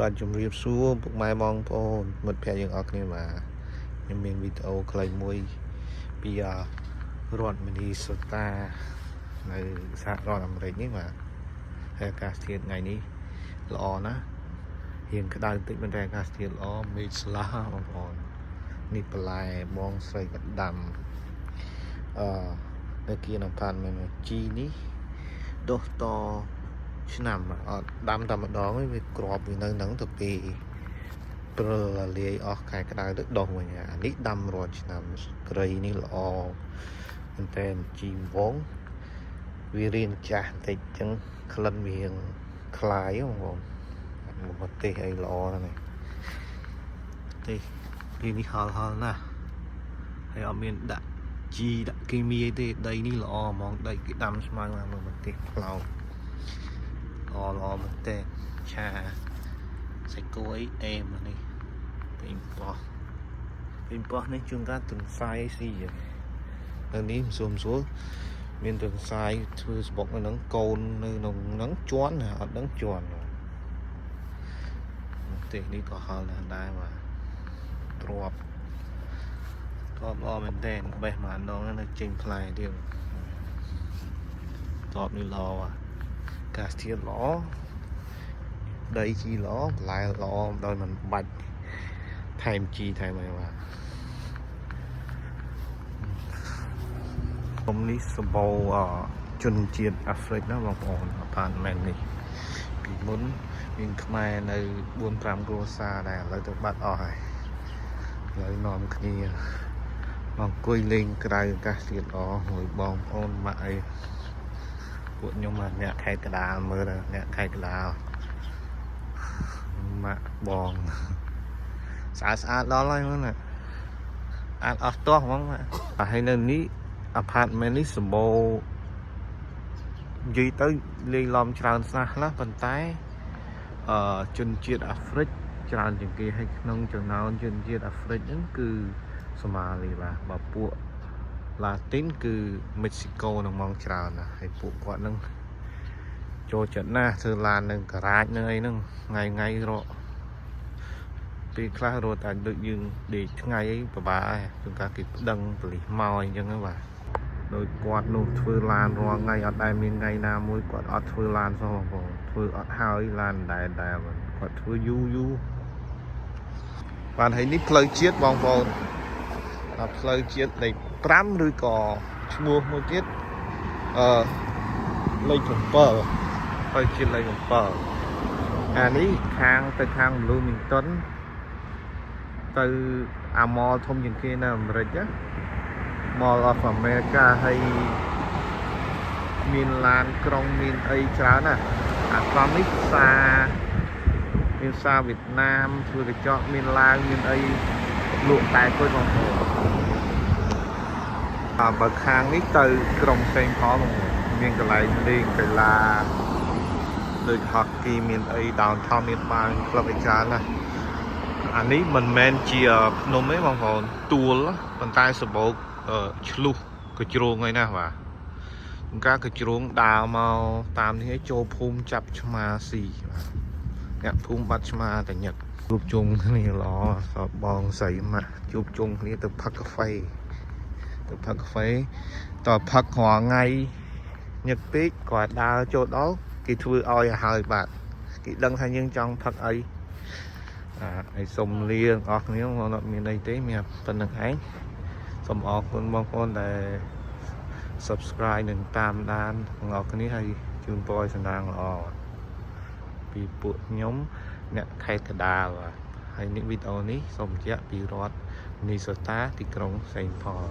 បាទជំរាបសួរពុកម៉ែបងប្អូនមិត្តភ័ក្តិយើងអរគ្នាបាទខ្ញុំមានវីដេអូខ្លីមួយពីរដ្ឋមីនីសូតានៅសហរដ្ឋអាមេរិកនេះបាទហើយអាកាសធាតុថ្ងៃនេះល្អណាស់រៀងក្តៅបន្តិចប៉ុន្តែអាកាសធាតុល្អមេឃស្លាស់បងប្អូននេះបន្លែបងស្រីក៏ដាំអឺនៅគៀនអាផាតមែនជីនេះដុះតឆ្នាំអត់ដាំតែម្ដងទេវាក្របវានៅហ្នឹងទៅពេលព្រិលលាយអស់ខែក្តៅទៅដុះវិញអានេះដាំរាល់ឆ្នាំត្រីនេះល្អមែនតើជីវងវារៀងចាស់បន្តិចអញ្ចឹងក្លិនវារៀងខ្លាយបងប្អូនមកទេសអីល្អណាស់នេះទេសពីនេះហល់ហល់ណាស់ហើយអត់មានដាក់ជីដាក់គីមីអីទេដីនេះល្អហ្មងដីគេដាំស្មៅមកមើលមកទេសផ្លោតល្អល្អមែនតើឆាសាច់គោអីអេមនេះពេញប៉ោះពេញប៉ោះនេះជួនកាលទន្សាយអីស៊ីនៅនេះមិនស្រួលមិនស្រួលមានទន្សាយធ្វើស្បុកនៅហ្នឹងកូននៅក្នុងហ្នឹងជន់អត់ដឹងជន់ទេសនេះក៏ហល់ណាស់ដែរបាទទ្របទ្របល្អមែនតើបេះមួយដងនៅចេញផ្លែទៀតទ្របនេះល្អបាទអាកាសធាតុល្អដីជីល្អបន្លែល្អដោយមិនបាច់ថែមជីថែមអីបាទខ្ញុំនេះសម្បូរជនជាតិអាហ្វ្រិកណាបងប្អូនអាផាតមែននេះពីមុនមានខ្មែរនៅ4 5គ្រួសារដែរឥឡូវទៅបាត់អស់ហើយឥឡូវនាំគ្នាមកអង្គុយលេងក្រៅអាកាសធាតុល្អមួយបងប្អូនម៉ាក់អីពួកខ្ញុំអ្នកខេត្តកដាលមើលអ្នកខេត្តកដាលម៉ាក់បងស្អាតស្អាតដល់ហើយមើលណាអាចអស់ទាស់ហ្មងហើយនៅនេះ apartment នេះសម្បូរនិយាយទៅលេងឡំច្រើនស្នាស់ណាស់ប៉ុន្តែអឺជនជាតិអាហ្វ្រិកច្រើនជាងគេហើយក្នុងចំណោមជនជាតិអាហ្វ្រិកហ្នឹងគឺសូម៉ាលីបាទបើពួកឡាទីនគឺមិចស៊ីកូនឹងមកច្រើនណាស់ហើយពួកគាត់ហ្នឹងចូលចិត្តណាស់ធ្វើឡាននឹងការ៉ាចនឹងអីហ្នឹងថ្ងៃថ្ងៃរកពេលខ្លះរត់តែដូចយើងដេកថ្ងៃអីពិបាកហើយជួនកាលគេប្តឹងប៉ូលីសមកអីចឹងហ្នឹងបាទដោយគាត់នោះធ្វើឡានរាល់ថ្ងៃអត់ដែលមានថ្ងៃណាមួយគាត់អត់ធ្វើឡានសោះបងប្អូនធ្វើអត់ហើយឡានដែរដែរគាត់ធ្វើយូរយូរបាទហើយនេះផ្លូវជាតិបងប្អូនដល់ផ្លូវជាតិលេខ5ឬក៏ឈ្មោះមួយទៀតអឺលេខ7ផ្លូវជាតិលេខ7អានេះខាងទៅខាង Bloomington ទៅអា mall ធំជាងគេនៅអាមេរិកណា Mall of America ហើយមានឡានក្រុងមានអីច្រើនណាស់អាត្រង់នេះផ្សារមានផ្សារវៀតណាមធ្វើកញ្ចក់មានឡាវមានអីលក់តែគុយបងប្អូនអើបើខាងនេះទៅក្រុងផ្សេងផងបងប្អូនមានកន្លែងលេងកីឡាដូច hockey មានអី downtown មានបាល់ក្លឹបអីច្រើនណាស់អានេះមិនមែនជាភ្នំទេបងប្អូនទួលប៉ុន្តែសបោកឆ្លុះកជ្រងឯណាបាទការកជ្រងដើរមកតាមនេះឲ្យចូលភូមិចាប់ឆ្មាស៊ីបាទអ្នកភូមិបាត់ឆ្មាតញឹកជួបជុំគ្នាល្អសពបងស្រីម៉ាក់ជួបជុំគ្នាទៅផឹកកាហ្វេទៅផឹកកាហ្វេតផឹករាល់ថ្ងៃញឹកពេកគាត់ដើរចូលដល់គេធ្វើឲ្យឲ្យហើយបាទគេដឹងថាយើងចង់ផឹកអីអាហើយសុំលាអស់គ្នាមកអត់មានអីទេមានប៉ុណ្្នឹងឯងសូមអរគុណបងប្អូនដែល subscribe និងតាមដានទាំងអស់គ្នាហើយជូនពរឲ្យសំណាងល្អពីពួកខ្ញុំអ្នកខេត្តកដាលបាទហើយនេះវីដេអូនេះសូមបញ្ជាក់ពីរដ្ឋមីនីសូតាទីក្រុងសេងផល